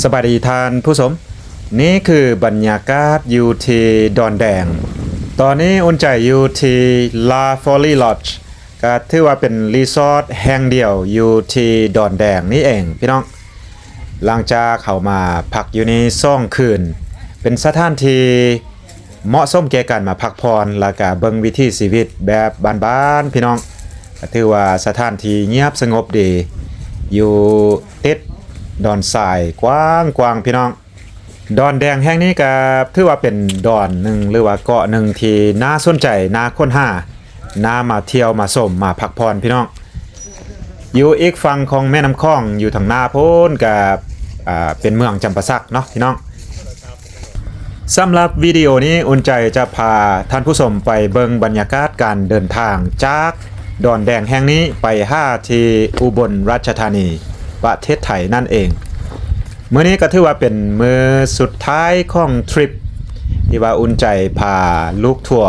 ສະບາຍດີທ່ານຜູ້ຊົມ, ນີ້ຄືບັນຍາກາດຢູ່ທີ່ດອນແດງ. ຕອນນີ້ອຸ່ນໃຈຢູ່ທີ່ La Folie Lodge ກໍຖືວ່າເປັນຣີສອດແຫ່ງດຽວຢູ່ທີ່ດອນແດງນີ້ເອງພີ່ນ້ອງ. ຫຼັງຈາກເຮົາມາພັກຢູ່ນີ້ສອງຄືນ, ເປັນສະຖານທີ່ ເໝາະສົມແກ່ການມາພັກຜ່ອນ ແລ້ວກະເບິ່ງວິຖີຊີວິດແບບບ້ານໆ ພີ່ນ້ອງ. ກະຖືວ່າສະຖານທີ່ງຽບສະຫງົບດີ, ຢູ່ຕິດດອນຊາຍກວ້າງໆ ພີ່ນ້ອງ. ດອນແດງແຫ່ງນີ້ກະຖືວ່າເປັນດອນໜຶ່ງ ຫຼືວ່າເກາະໜຶ່ງທີ່ໜ້າສົນໃຈ, ໜ້າຄົ້ນຫາ, ໜ້າມາທ່ຽວ, ມາຊົມ, ມາພັກຜ່ອນ ພີ່ນ້ອງ. ຢູ່ອີກຝັ່ງຂອງແມ່ນ້ຳຂອງ ຢູ່ທາງໜ້າພຸ້ນກະ ອ່າ ເປັນເມືອງຈຳປາສັກເນາະ ພີ່ນ້ອງ. ສຳລັບວິດີໂອນີ້ ອຸ່ນໃຈຈະພາທ່ານຜູ້ຊົມໄປເບິ່ງບັນຍາກາດການເດີນທາງຈາກດອນແດງແຫ່ງນີ້ໄປຫາທີ່ອຸບົນລາຊະທານີ ປະເທດໄທນັ້ນເອງ. ມື້ນີ້ກໍຖືວ່າເປັນມື້ສຸດທ້າຍຂອງທຣິບ ທີ່ວ່າອຸ່ນໃຈພາລູກທົວ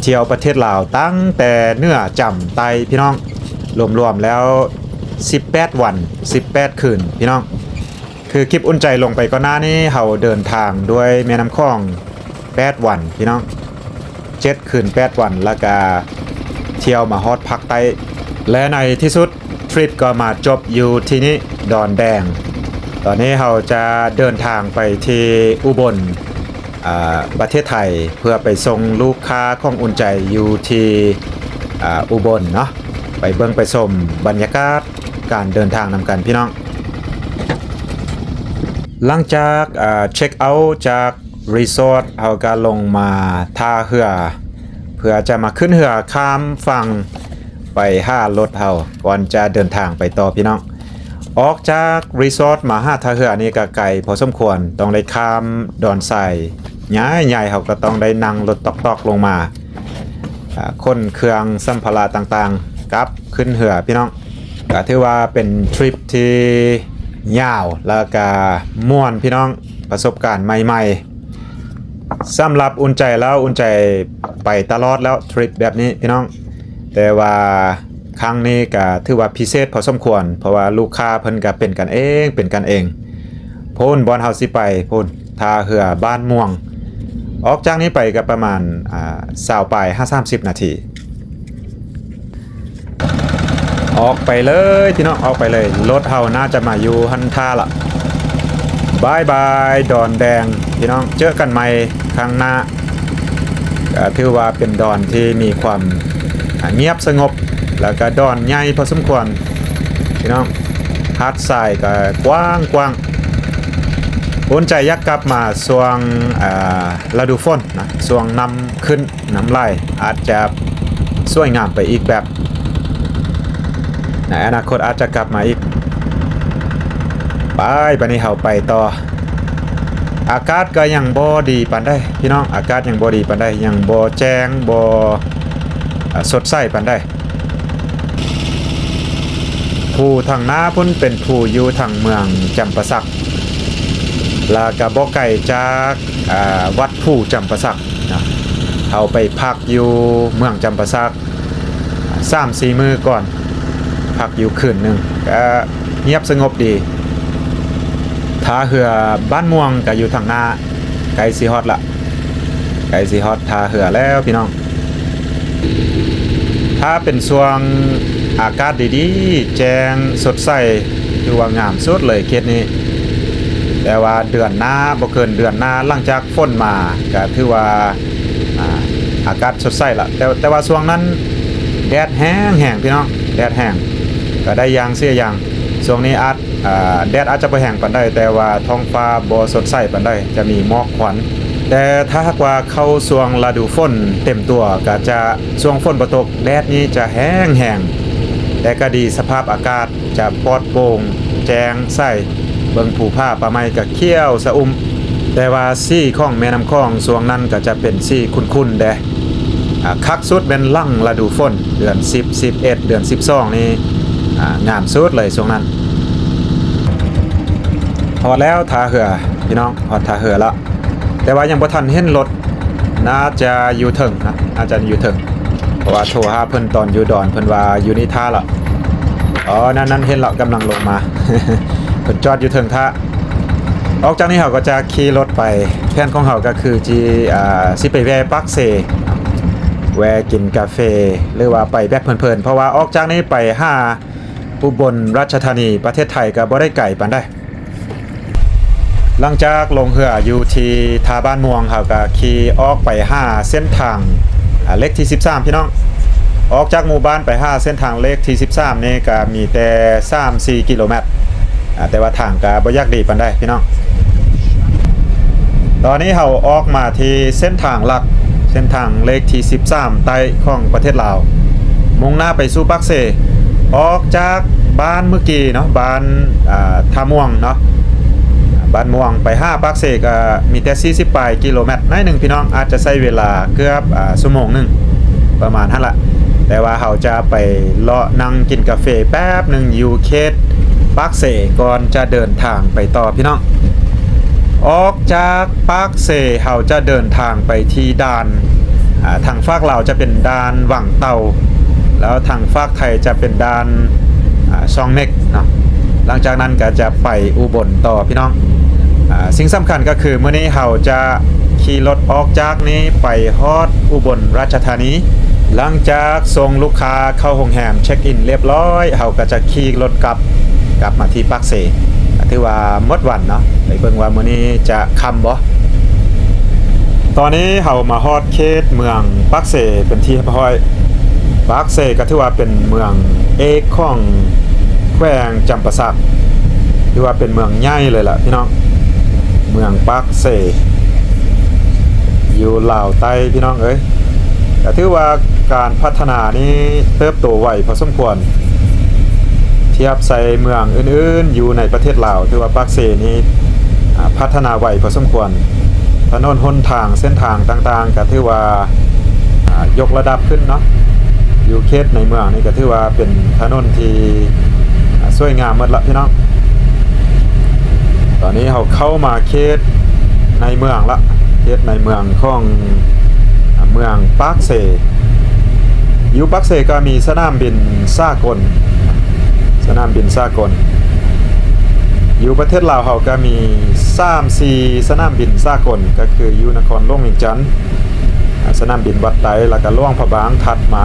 ທ່ຽວປະເທດລາວຕັ້ງແຕ່ເໜືອຈຳໃຕ້ ພີ່ນ້ອງ, ລວມໆແລ້ວສິບແປດວັນ ສິບແປດຄືນ ພີ່ນ້ອງ. ຄືຄລິບອຸ່ນໃຈລົງໄປກ່ອນໜ້ານີ້ ເຮົາເດີນທາງດ້ວຍແມ່ນ້ຳຂອງແປດວັນ ພີ່ນ້ອງ, ເຈັດຄືນແປດວັນ ແລ້ວກະທ່ຽວມາຮອດພາກໃຕ້ ແລະ ໃນທີ່ສຸດ ທຣິບກໍມາຈົບຢູ່ທີ່ນີ້ ດອນແດງ. ຕອນນີ້ເຮົາຈະເດີນທາງໄປທີ່ອຸບົນ ອ່າ ປະເທດໄທ ເພື່ອໄປສົ່ງລູກຄ້າຂອງອຸ່ນໃຈຢູ່ທີ່ ອ່າ ອຸບົນເນາະ, ໄປເບິ່ງໄປຊົມບັນຍາກາດການເດີນທາງນຳກັນ ພີ່ນ້ອງ. ຫຼັງຈາກ ອ່າ ເຊັກເອົາຈາກຣີສອດ ເຮົາກໍລົງມາທ່າເຮືອ ເພື່ອຈະມາຂຶ້ນເຮືອຂ້າມຝັ່ງ ໄປຫາລົດເຮົາ ກ່ອນຈະເດີນທາງໄປຕໍ່ ພີ່ນ້ອງ. ອອກຈາກຣີສອດມາຫາທ່າເຮືອນີ້ກໍໄກພໍສົມຄວນ, ຕ້ອງໄດ້ຂ້າມດອນຊາຍໃຫຍ່ໆ, ເຮົາກໍຕ້ອງໄດ້ນັ່ງລົດຕອກໆລົງມາ ອ່າ ຂົນເຄື່ອງສຳພາລະຕ່າງໆ ກັບຂຶ້ນເຮືອ ພີ່ນ້ອງ. ກໍຖືວ່າເປັນທຣິບທີ່ຍາວ ແລ້ວກໍມ່ວນ ພີ່ນ້ອງ, ປະສົບການໃໝ່ໆ. ສຳລັບອຸ່ນໃຈແລ້ວ ອຸ່ນໃຈໄປຕະຫຼອດແລ້ວ ທຣິບແບບນີ້ ພີ່ນ້ອງ, ແຕ່ວ່າຄັ້ງນີ້ກະຖືວ່າພິເສດພໍສົມຄວນ ເພາະວ່າລູກຄ້າເພິ່ນກະເປັນກັນເອງ ເປັນກັນເອງ. ພຸ້ນ ບ່ອນເຮົາຊິໄປ ພຸ້ນ ທ່າເຮືອບ້ານມ່ວງ, ອອກຈາກນີ້ໄປກະປະມານ ອ່າ ຊາວປາຍຫາສາມສິບນາທີ. ອອກໄປເລີຍພີ່ນ້ອງ, ອອກໄປເລີຍ, ລົດເຮົາໜ້າຈະມາຢູ່ຫັ້ນຖ້າລະ. ບາຍບາຍ ດອນແດງ ພີ່ນ້ອງ, ເຈີກັນໃໝ່ຄັ້ງໜ້າ. ກໍຖືວ່າເປັນດອນທີ່ມີຄວາມ ອ່າ ງຽບສະຫງົບ ແລ້ວກໍດອນໃຫຍ່ພໍສົມຄວນ ພີ່ນ້ອງ, ຫາດຊາຍກໍກວ້າງໆ. ອຸ່ນໃຈຢາກກັບມາຊ່ວງ ອ່າ ລະດູຝົນນະ, ຊ່ວງນ້ຳຂຶ້ນ ນ້ຳໄຫຼ ອາດຈະສວຍງາມໄປອີກແບບ, ໃນອະນາຄົດອາດຈະກັບມາອີກ. ໄປ ບາດນີ້ເຮົາໄປຕໍ່. ອາກາດກໍຍັງບໍ່ດີປານໃດພີ່ນ້ອງ, ອາກາດຍັງບໍ່ດີປານໃດ, ຍັງບໍ່ແຈ້ງ ບໍ່ ອ່າ ສົດໃສປານໃດ. ພູທາງໜ້າພຸ້ນເປັນພູຢູ່ທາງເມືອງຈຳປາສັກ ແລ້ວກໍບໍ່ໄກຈາກ ອ່າ ວັດພູຈຳປາສັກນະ. ເຮົາໄປພັກຢູ່ເມືອງຈຳປາສັກສາມສີ່ມື້ກ່ອນ, ພັກຢູ່ຄືນໜຶ່ງ ກໍງຽບສະຫງົບດີ. ທ່າເຮືອບ້ານມ່ວງກໍຢູ່ທາງໜ້າ, ໃກ້ຊິຮອດລະ, ໃກ້ຊິຮອດທ່າເຮືອແລ້ວພີ່ນ້ອງ. ຖ້າເປັນຊ່ວງອາກາດດີໆ ແຈ້ງສົດໃສ ຖືວ່າງາມສຸດເລີຍເຂດນີ້. ແຕ່ວ່າເດືອນໜ້າ, ບໍ່ເກີນເດືອນໜ້າ ຫຼັງຈາກຝົນມາ ກະຖືວ່າ ອ່າ ອາກາດສົດໃສລະ. ແຕ່ ແຕ່ວ່າຊ່ວງນັ້ນແດດແຮງໆ ພີ່ນ້ອງ, ແດດແຮງ ກະໄດ້ຢ່າງເສຍຢ່າງ. ຊ່ວງນີ້ອາດ ອ່າ ແດດອາດຈະບໍ່ແຮງປານໃດ, ແຕ່ວ່າທ້ອງຟ້າບໍ່ສົດໃສປານໃດ, ຈະມີໝອກຄວັນ. ແຕ່ຖ້າຫາກວ່າເຂົ້າຊ່ວງລະດູຝົນເຕັມຕົວ ກໍຈະ ຊ່ວງຝົນບໍ່ຕົກ ແດດນີ້ຈະແຮງໆ, ແຕ່ກໍດີ ສະພາບອາກາດຈະປອດໂປ່ງແຈ້ງໃສ, ເບິ່ງພູຜາປ່າໄມ້ກໍຂຽວຊະອຸ່ມ. ແຕ່ວ່າສີຂອງແມ່ນ້ຳຂອງຊ່ວງນັ້ນກໍຈະເປັນສີຂຸ້ນໆເດ້. ອ່າ ຄັກສຸດແມ່ນຫຼັງລະດູຝົນ ເດືອນສິບ ສິບເອັດ ເດືອນສິບສອງນີ້ ອ່າ ງາມສຸດເລີຍຊ່ວງນັ້ນ. ຮອດແລ້ວທ່າເຮືອ ພີ່ນ້ອງ, ຮອດທ່າເຮືອແລ້ວ, ແຕ່ວ່າຍັງບໍ່ທັນເຫັນລົດ, ໜ້າຈະຢູ່ເທິງນະ, ໜ້າຈະຢູ່ເທິງ, ເພາະວ່າໂທຫາເພິ່ນຕອນຢູ່ດອນ ເພິ່ນວ່າຢູ່ນີ້ຖ້າລະ. ອໍ ນັ້ນໆ ເຫັນລະ, ກຳລັງລົງມາ, ເພິ່ນຈອດຢູ່ເທິງຖ້າ. ອອກຈາກນີ້ເຮົາກໍຈະຂີ່ລົດໄປ ແຜນຂອງເຮົາກໍຄືຊິ ອ່າ ຊິໄປແວ່ປາກເຊ ແວ່ກິນກາເຟ ຫຼືວ່າໄປແບບເພີນໆ ເພາະວ່າອອກຈາກນີ້ໄປຫາອຸບົນລາຊະທານີ ປະເທດໄທກໍບໍ່ໄດ້ໄກປານໃດ. ຫຼັງຈາກລົງເຮືອຢູ່ທີ່ທ່າບ້ານມ່ວງ ເຮົາກໍຂີ່ອອກໄປຫາເສັ້ນທາງ ອ່າ ເລກທີສິບສາມ ພີ່ນ້ອງ. ອອກຈາກໝູ່ບ້ານໄປຫາເສັ້ນທາງເລກທີສິບສາມນີ້ກໍມີແຕ່ສາມສີ່ກິໂລແມັດ ອ່າ ແຕ່ວ່າທາງກໍບໍ່ຢາກດີປານໃດພີ່ນ້ອງ. ຕອນນີ້ເຮົາອອກມາທີ່ເສັ້ນທາງຫຼັກ ເສັ້ນທາງເລກທີສິບສາມໃຕ້ຂອງປະເທດລາວ ມຸ່ງໜ້າໄປສູ່ປາກເຊ. ອອກຈາກບ້ານມື້ກີ້ເນາະ ບ້ານ ອ່າ ທ່າມ່ວງເນາະ ບ້ານມ່ວງໄປຫາປາກເຊກໍມີແຕ່ສີ່ສິບປາຍກິໂລແມັດ ໜ້ອຍໜຶ່ງພີ່ນ້ອງ ອາດຈະໃຊ້ເວລາເກືອບ ອ່າ ຊົ່ວໂມງໜຶ່ງ ປະມານຫັ້ນລະ ແຕ່ວ່າເຮົາຈະໄປເລາະນັ່ງກິນກາເຟແປັບໜຶ່ງຢູ່ເຂດປາກເຊ ກ່ອນຈະເດີນທາງໄປຕໍ່ພີ່ນ້ອງ. ອອກຈາກປາກເຊ ເຮົາຈະເດີນທາງໄປທີ່ດ່ານ ອ່າ ທາງຟາກລາວຈະເປັນດ່ານວັງເຕົ່າ ແລ້ວທາງຟາກໄທຈະເປັນດ່ານ ອ່າ ຊ່ອງເມັກເນາະ. ຫຼັງຈາກນັ້ນກໍຈະໄປອຸບົນຕໍ່ພີ່ນ້ອງ. ອ່າ ສິ່ງສຳຄັນກໍຄືມື້ນີ້ເຮົາຈະຂີ່ລົດອອກຈາກນີ້ໄປຮອດອຸບົນລາຊະທານີ. ຫຼັງຈາກສົ່ງລູກຄ້າເຂົ້າໂຮງແຮມ ເຊັກອິນລຽບລ້ອຍ ເຮົາກໍຈະຂີ່ລົດກັບ ກັບມາທີ່ປາກເຊ. ກໍຖືວ່າໝົດວັນເນາະ ໄປເບິ່ງວ່າມື້ນີ້ຈະຄ່ຳບໍ່. ຕອນນີ້ເຮົາມາຮອດເຂດເມືອງປາກເຊເປັນທີ່ຮຽບຮ້ອຍ. ປາກເຊກໍຖືວ່າເປັນເມືອງເອກຂອງແຂວງຈຳປາສັກ ຖືວ່າເປັນເມືອງໃຫຍ່ເລີຍລະພີ່ນ້ອງ ເມືອງປາກເຊ ຢູ່ລາວໃຕ້ພີ່ນ້ອງເອີຍ. ກໍຖືວ່າການພັດທະນານີ້ເຕີບໂຕໄວພໍສົມຄວນ ທຽບໃສ່ເມືອງອື່ນໆຢູ່ໃນປະເທດລາວ ຖືວ່າປາກເຊນີ້ ອ່າ ພັດທະນາໄວພໍສົມຄວນ. ຖະໜົນຫົນທາງ ເສັ້ນທາງຕ່າງໆ ກໍຖືວ່າ ອ່າ ຍົກລະດັບຂຶ້ນເນາະ. ຢູ່ເຂດໃນເມືອງນີ້ກໍຖືວ່າເປັນຖະໜົນທີ່ ອ່າ ສວຍງາມໝົດລະພີ່ນ້ອງ. ຕອນນີ້ເຮົາເຂົ້າມາເຂດໃນເມືອງລະ ເຂດໃນເມືອງຂອງ ອ່າ ເມືອງປາກເຊ. ຢູ່ປາກເຊກໍມີສະໜາມບິນສາກົນ ສະໜາມບິນສາກົນ. ຢູ່ປະເທດລາວເຮົາກໍມີສາມສີ່ສະໜາມບິນສາກົນ ກໍຄືຢູ່ນະຄອນຫຼວງວຽງຈັນ ອ່າ ສະໜາມບິນວັດໄຕ ແລ້ວກໍຫຼວງພະບາງ. ຖັດມາ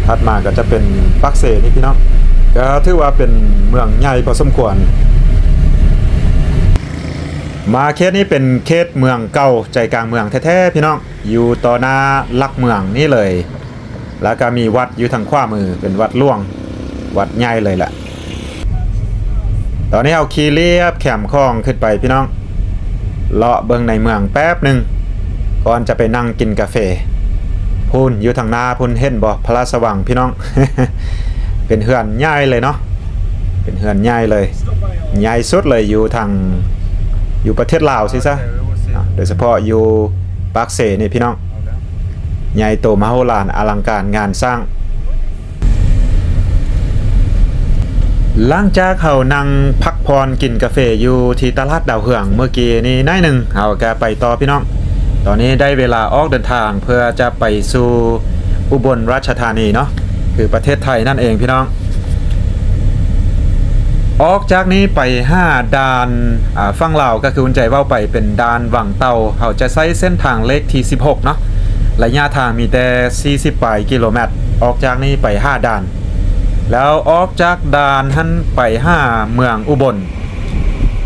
ຖັດມາກໍຈະເປັນປາກເຊນີ້ພີ່ນ້ອງ. ກໍຖືວ່າເປັນເມືອງໃຫຍ່ພໍສົມຄວນ. ມາເຂດນີ້ເປັນເຂດເມືອງເກົ່າ ໃຈກາງເມືອງແທ້ໆ ພີ່ນ້ອງ. ຢູ່ຕໍ່ໜ້າຫຼັກເມືອງນີ້ເລີຍ ແລ້ວກໍມີວັດຢູ່ທາງຂວາມື ເປັນວັດຫຼວງ ວັດໃຫຍ່ເລີຍລະ. ຕອນນີ້ເຮົາຂີ່ລຽບແຄມຂອງຂຶ້ນໄປພີ່ນ້ອງ ເລາະເບິ່ງໃນເມືອງແປັບໜຶ່ງ ກ່ອນຈະໄປນັ່ງກິນກາເຟ. ພຸ້ນ ຢູ່ທາງໜ້າພຸ້ນ ເຫັນບໍ່ ພະລາຊະວັງພີ່ນ້ອງ. ເປັນເຮືອນໃຫຍ່ເລີຍເນາະ ເປັນເຮືອນໃຫຍ່ເລີຍ ໃຫຍ່ສຸດເລີຍຢູ່ທາງ ຢູ່ປະເທດລາວຊີ້ຊະເນາະ. ໂດຍສະເພາະຢູ່ປາກເຊນີ້ພີ່ນ້ອງ ໃຫຍ່ໂຕມະໂຫລານອະລັງການງານສ້າງ. ຫຼັງຈາກເຮົານັ່ງພັກຜ່ອນກິນກາເຟຢູ່ທີ່ຕະຫຼາດດາວເຮືອງເມື່ອກີ້ນີ້ໜ້ອຍໜຶ່ງ ເຮົາກໍໄປຕໍ່ພີ່ນ້ອງ. ຕອນນີ້ໄດ້ເວລາອອກເດີນທາງເພື່ອຈະໄປສູ່ອຸບົນລາຊະທານີເນາະ ຄືປະເທດໄທນັ້ນເອງພີ່ນ້ອງ. ອອກຈາກນີ້ໄປຫາດ່ານ ອ່າ ຝັ່ງລາວ ກໍຄືອຸ່ນໃຈເວົ້າໄປເປັນດ່ານວັງເຕົ່າ ເຮົາຈະໃຊ້ເສັ້ນທາງເລກທີສິບຫົກເນາະ. ໄລຍະທາງມີແຕ່ສີ່ສິບປາຍກິໂລແມັດ ອອກຈາກນີ້ໄປຫາດ່ານ ແລ້ວອອກຈາກດ່ານຫັ້ນໄປຫາເມືອງອຸບົນ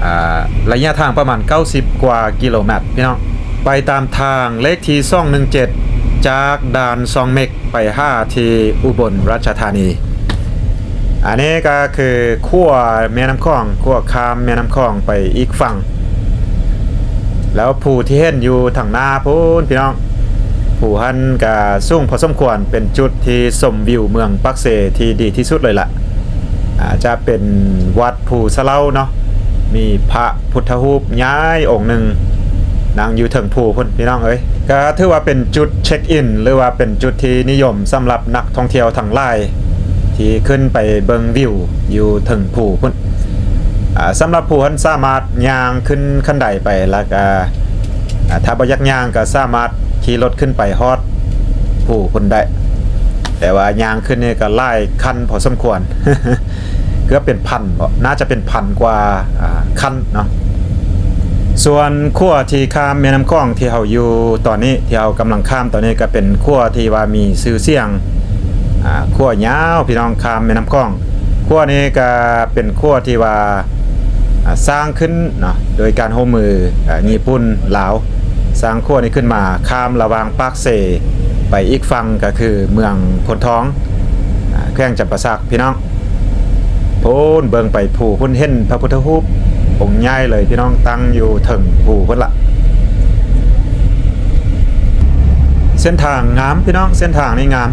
ອ່າ ໄລຍະທາງປະມານເກົ້າສິບກວ່າກິໂລແມັດພີ່ນ້ອງ. ໄປຕາມທາງເລກທີສອງໜຶ່ງເຈັດ ຈາກດ່ານຊ່ອງເມັກໄປຫາທີ່ອຸບົນລາຊະທານີ. ອັນນີ້ກໍຄືຂົວແມ່ນ້ຳຂອງ ຂົວຂ້າມແມ່ນ້ຳຂອງໄປອີກຝັ່ງ. ແລ້ວພູທີ່ເຫັນຢູ່ທາງໜ້າພຸ້ນພີ່ນ້ອງ ພູຫັ້ນກະສູງພໍສົມຄວນ ເປັນຈຸດທີ່ຊົມວິວເມືອງປາກເຊທີ່ດີທີ່ສຸດເລີຍລະ. ອາດຈະເປັນວັດພູສະເຫຼົາເນາະ ມີພະພຸດທະຮູບໃຫຍ່ອົງໜຶ່ງນັ່ງຢູ່ເທິງພູພຸ້ນພີ່ນ້ອງເອີຍ. ກະຖືວ່າເປັນຈຸດເຊັກອິນ ຫຼືວ່າເປັນຈຸດທີ່ນິຍົມສຳລັບນັກທ່ອງທ່ຽວທັງຫຼາຍ ທີ່ຂຶ້ນໄປເບິ່ງວິວຢູ່ເທິງພູພຸ້ນ. ອາ ສຳລັບຜູ້ຫັ້ນສາມາດຍ່າງຂຶ້ນຄັນໄດໄປ ແລ້ວກະ ອາ ຖ້າບໍ່ຢາກຍ່າງກໍສາມາດຂີ່ລົດຂຶ້ນໄປຮອດພູພຸ້ນໄດ້ ແຕ່ວ່າຍ່າງຂຶ້ນນີ້ກໍຫຼາຍຂັ້ນພໍສົມຄວນ ເກືອບເປັນພັນບໍ ໜ້າຈະເປັນພັນກວ່າ ອາ ຂັ້ນເນາະ. ສ່ວນຂົວທີ່ຂ້າມແມ່ນ້ຳຂອງທີ່ເຮົາຢູ່ຕອນນີ້ ທີ່ເຮົາກຳລັງຂ້າມຕອນນີ້ ກໍເປັນຂົວທີ່ວ່າມີຊື່ສຽງ ອາ ຂົວຍາວ ພີ່ນ້ອງ, ຂ້າມແມ່ນ້ຳຂອງ. ຂົວນີ້ກໍເປັນຂົວທີ່ວ່າ ອາ ສ້າງຂຶ້ນເນາະ ໂດຍການຮ່ວມມື ອາ ຍີ່ປຸ່ນ ລາວ ສ້າງຂົວນີ້ຂຶ້ນມາ ຂ້າມລະຫວ່າງປາກເຊໄປອີກຝັ່ງ ກໍຄືເມືອງໂພນທອງ ອາ ແຂວງຈຳປາສັກ ພີ່ນ້ອງ. ພຸ້ນ ເບິ່ງໄປພູພຸ້ນ ເຫັນພະພຸດທະຮູບອົງໃຫຍ່ເລີຍ ພີ່ນ້ອງ, ຕັ້ງຢູ່ເທິງພູພຸ້ນລະ. ເສັ້ນທາງງາມ ພີ່ນ້ອງ, ເສັ້ນທາງນີ້ງາມ.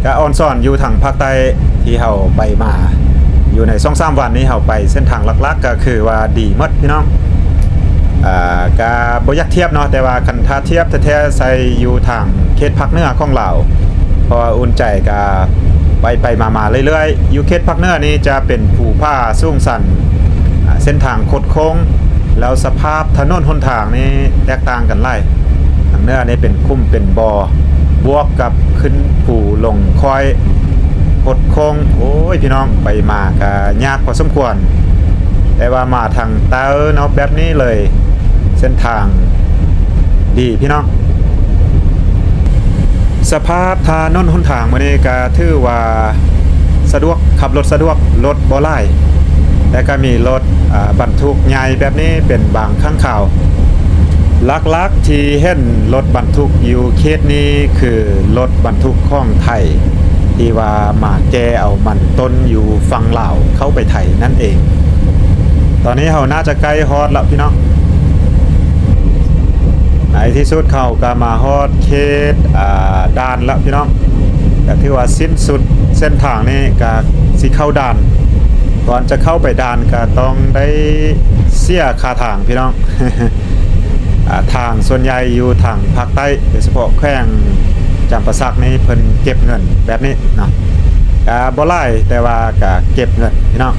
ກະອອນຊອນຢູ່ທາງພາກໃຕ້ທີ່ເຮົາໄປມາ ຢູ່ໃນສອງສາມວັນນີ້ ເຮົາໄປເສັ້ນທາງຫຼັກໆ ກະຄືວ່າດີໝົດ ພີ່ນ້ອງ. ອາ ກະບໍ່ຢາກທຽບເນາະ, ແຕ່ວ່າຄັນຖ້າທຽບແທ້ໆ ໃສ່ຢູ່ທາງເຂດພາກເໜືອຂອງລາວ ເພາະວ່າອຸ່ນໃຈກະໄປໆມາໆເລື້ອຍໆ. ຢູ່ເຂດພາກເໜືອນີ້ຈະເປັນພູຜາສູງຊັນ, ອາ ເສັ້ນທາງຄົດໂຄ້ງ ແລ້ວສະພາບຖະໜົນຫົນທາງນີ້ແຕກຕ່າງກັນຫຼາຍ. ທາງເໜືອນີ້ເປັນຂຸມເປັນບໍ່ ບວກກັບຂຶ້ນພູລົງຄ້ອຍ ຄົດໂຄ້ງ. ໂອ້ຍ ພີ່ນ້ອງ, ໄປມາກະຍາກພໍສົມຄວນ, ແຕ່ວ່າມາທາງໃຕ້ເນາະ ແບບນີ້ເລີຍ ເສັ້ນທາງດີ ພີ່ນ້ອງ. ສະພາບຖະໜົນຫົນທາງມື້ນີ້ກະຖືວ່າສະດວກ, ຂັບລົດສະດວກ, ລົດບໍ່ຫຼາຍ, ແຕ່ກະມີລົດ ອາ ບັນທຸກໃຫຍ່ແບບນີ້ເປັນບາງຄັ້ງຄາວ. ຫຼັກໆທີ່ເຫັນລົດບັນທຸກຢູ່ເຂດນີ້ຄືລົດບັນທຸກຂອງໄທ ທີ່ວ່າມາແກ່ເອົາມັນຕົ້ນຢູ່ຝັ່ງລາວເຂົ້າໄປໄທນັ້ນເອງ. ຕອນນີ້ເຮົາໜ້າຈະໃກ້ຮອດແລ້ວ ພີ່ນ້ອງ. ໃນທີ່ສຸດເຮົາກໍມາຮອດເຂດ ອາ ດ່ານແລ້ວ ພີ່ນ້ອງ. ກໍຖືວ່າສິ້ນສຸດເສັ້ນທາງນີ້ ກໍຊິເຂົ້າດ່ານ. ກ່ອນຈະເຂົ້າໄປດ່ານກໍຕ້ອງໄດ້ເສຍຄ່າທາງ ພີ່ນ້ອງ. ອາ ທາງສ່ວນໃຫຍ່ຢູ່ທາງພາກໃຕ້ ໂດຍສະເພາະແຂວງຈຳປາສັກນີ້ ເພິ່ນເກັບເງິນແບບນີ້ເນາະ, ກະບໍ່ຫຼາຍ ແຕ່ວ່າກະເກັບເງິນ ພີ່ນ້ອງ,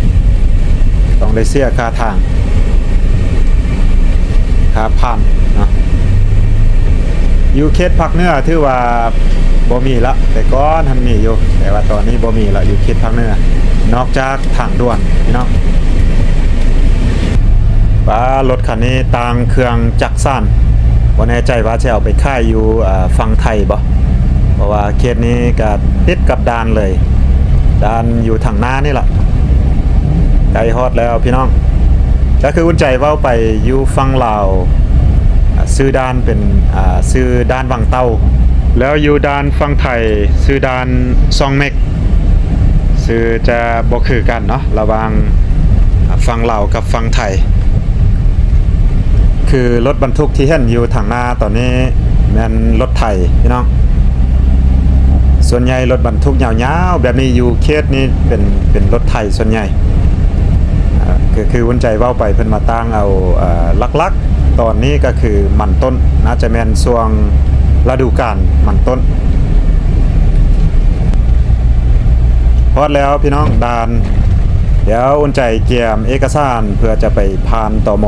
ຕ້ອງໄດ້ເສຍຄ່າທາງ ຄ່າຜ່ານເນາະ. ຢູ່ເຂດພາກເໜືອຖືວ່າບໍ່ມີລະ, ແຕ່ກ່ອນຫັ້ນມີຢູ່ ແຕ່ວ່າຕອນນີ້ບໍ່ມີລະ ຢູ່ເຂດພາກເໜືອ ນອກຈາກທາງດ່ວນ ພີ່ນ້ອງ. ປາ ລົດຄັນນີ້ຕ່າງເຄື່ອງຈັກສານ, ບໍ່ແນ່ໃຈວ່າຊິເອົາໄປຂາຍຢູ່ ເອີ ຝັ່ງໄທບໍ່, ເພາະວ່າເຂດນີ້ກະຕິດກັບດ່ານເລີຍ, ດ່ານຢູ່ທາງໜ້ານີ້ລະ. ໃກ້ຮອດແລ້ວພີ່ນ້ອງ. ກໍຄືອຸ່ນໃຈເວົ້າໄປ ຢູ່ຝັ່ງລາວ ອາ ຊື່ດ່ານເປັນ ອາ ຊື່ດ່ານວັງເຕົ່າ, ແລ້ວຢູ່ດ່ານຝັ່ງໄທຊື່ດ່ານຊ່ອງເມັກ. ຊື່ຈະບໍ່ຄືກັນເນາະ ລະຫວ່າງ ອາ ຝັ່ງລາວກັບຝັ່ງໄທ. ຄືລົດບັນທຸກທີ່ເຫັນຢູ່ທາງໜ້າຕອນນີ້ແມ່ນລົດໄຖ ພີ່ນ້ອງ. ສ່ວນໃຫຍ່ລົດບັນທຸກຍາວໆແບບນີ້ ຢູ່ເຂດນີ້ເປັນ ເປັນລົດໄຖສ່ວນໃຫຍ່. ເອີ ກໍຄືວຸ້ນໃຈເວົ້າໄປ ເພິ່ນມາຕັ້ງເອົາ ເອີ ຫຼັກໆຕອນນີ້ກໍຄືມັນຕົ້ນ, ໜ້າຈະແມ່ນຊ່ວງລະດູການມັນຕົ້ນ. ຮອດແລ້ວພີ່ນ້ອງ ດ່ານ. ດຽວອຸ່ນໃຈກຽມເອກະສານເພື່ອຈະໄປຜ່ານ ຕມ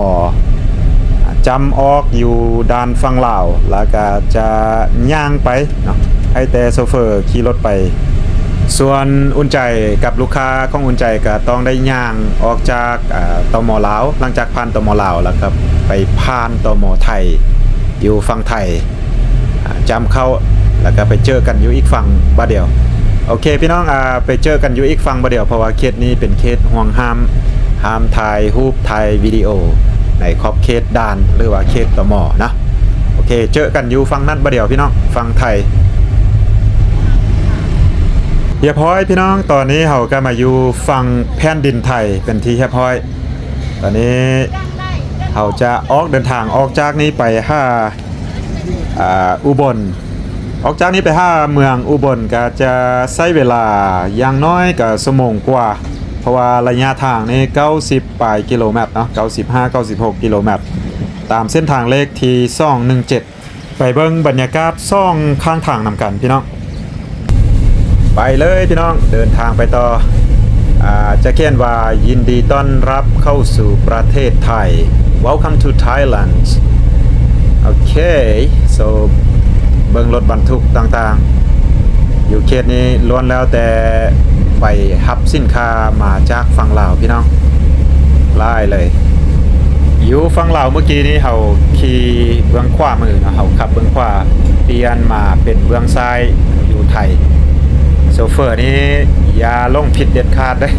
ຈຳອອກຢູ່ດ່ານຝັ່ງລາວ ແລ້ວກະຈະຍ່າງໄປເນາະ, ໃຫ້ແຕ່ໂຊເຟີຂີ່ລົດໄປ. ສ່ວນອຸ່ນໃຈກັບລູກຄ້າຂອງອຸ່ນໃຈກະຕ້ອງໄດ້ຍ່າງອອກຈາກ ອາ ຕມ ລາວ, ຫຼັງຈາກຜ່ານ ຕມ ລາວ ແລ້ວກະໄປຜ່ານ ຕມ ໄທ ຢູ່ຝັ່ງໄທ. ອາ ຈຳເຂົ້າ ແລ້ວກໍໄປເຈີກັນຢູ່ອີກຝັ່ງບາດດຽວ. ໂອເຄ ພີ່ນ້ອງ ອາ ໄປເຈີກັນຢູ່ອີກຝັ່ງບາດດຽວ, ເພາະວ່າເຂດນີ້ເປັນເຂດຫ່ວງຫ້າມ, ຫ້າມຖ່າຍຮູບ ຖ່າຍວິດີໂອໃນຂອບເຂດດ່ານ ຫຼືວ່າເຂດ ຕມ ນະ. ໂອເຄ ເຈີກັນຢູ່ຝັ່ງນັ້ນບາດດຽວ ພີ່ນ້ອງ, ຝັ່ງໄທ. ຮຽບຮ້ອຍ ພີ່ນ້ອງ, ຕອນນີ້ເຮົາກໍມາຢູ່ຝັ່ງແຜ່ນດິນໄທເປັນທີ່ຮຽບຮ້ອຍ. ຕອນນີ້ເຮົາຈະອອກເດີນທາງອອກຈາກນີ້ໄປຫາ ອາ ອຸບົນ. ອອກຈາກນີ້ໄປຫາເມືອງອຸບົນກໍຈະໃຊ້ເວລາຢ່າງໜ້ອຍກໍຊົ່ວໂມງກວ່າ, ເພາະວ່າໄລຍະທາງນີ້ເກົ້າສິບປາຍກິໂລແມັດເນາະ, ເກົ້າສິບຫ້າ ເກົ້າສິບຫົກກິໂລແມັດ, ຕາມເສັ້ນທາງເລກທີສອງໜຶ່ງເຈັດ. ໄປເບິ່ງບັນຍາກາດສອງຂ້າງທາງນຳກັນ ພີ່ນ້ອງ. ໄປເລີຍພີ່ນ້ອງ, ເດີນທາງໄປຕໍ່. ອາ ຈະຂຽນວ່າ ຍິນດີຕ້ອນຮັບເຂົ້າສູ່ປະເທດໄທ, Welcome to Thailand. ໂອເຄ so ເບິ່ງລົດບັນທຸກຕ່າງໆ ຢູ່ເຂດນີ້ລ້ວນແລ້ວແຕ່ໄປຮັບສິນຄ້າມາຈາກຝັ່ງລາວ ພີ່ນ້ອງ, ຫຼາຍເລີຍ. ຢູ່ ຝັ່ງລາວເມື່ອກີ້ນີ້ເຮົາຂີ່ເບື້ອງຂວາມືເນາະ ເຮົາຂັບເບື້ອງຂວາ ປ່ຽນມາເປັນເບື້ອງຊ້າຍຢູ່ໄທ. ໂຊເຟີນີ້ຢ່າຫຼົງຜິດເດັດຂາດເດີ້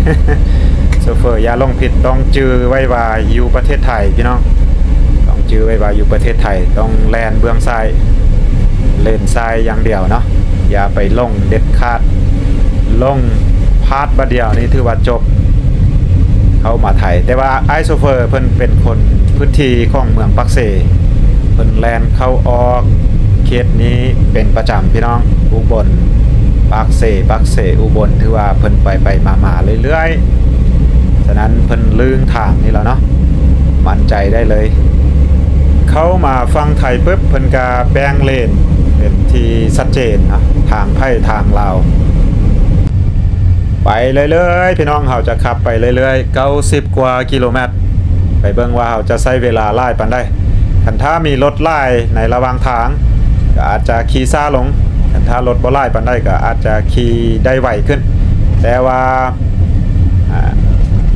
ໂຊເຟີຢ່າຫຼົງຜິດ ຕ້ອງຈື່ໄວ້ວ່າຢູ່ປະເທດໄທພີ່ນ້ອງ ຕ້ອງຈື່ໄວ້ວ່າຢູ່ປະເທດໄທ ຕ້ອງແລ່ນເບື້ອງຊ້າຍ ເລນຊ້າຍຢ່າງດຽວເນາະ ຢ່າໄປຫຼົງເດັດຂາດ ຫຼົງພາດບາດດຽວນີ້ຖືວ່າຈົບ ເຂົ້າມາໄທ. ແຕ່ວ່າອ້າຍໂຊເຟີເພິ່ນເປັນຄົນພື້ນທີ່ຂອງເມືອງປາກເຊ ເພິ່ນແລ່ນເຂົ້າອອກເຂດນີ້ເປັນປະຈຳພີ່ນ້ອງ. ອຸບົນ ປາກເຊ ປາກເຊ ອຸບົນ ຖືວ່າເພິ່ນໄປໄປມາມາເລື້ອຍໆ ສະນັ້ນເພິ່ນລຶ້ງທາງນີ້ແລ້ວເນາະ ໝັ້ນໃຈໄດ້ເລີຍ. ເຂົ້າມາຝັ່ງໄທປຶບ ເພິ່ນກະແບ່ງເລນເປັນທີ່ຊັດເຈນເນາະ ທາງໃຜທາງລາວ. ໄປເລື້ອຍໆ ພີ່ນ້ອງ ເຮົາຈະຂັບໄປເລື້ອຍໆ ເກົ້າສິບກວ່າກິໂລແມັດ ໄປເບິ່ງວ່າເຮົາຈະໃຊ້ເວລາຫຼາຍປານໃດ. ຄັນຖ້າມີລົດຫຼາຍໃນລະຫວ່າງທາງ ກໍອາດຈະຂີ່ຊ້າລົງ, ຄັນຖ້າລົດບໍ່ຫຼາຍປານໃດ ກໍອາດຈະຂີ່ໄດ້ໄວຂຶ້ນ. ແຕ່ວ່າ ອ່າ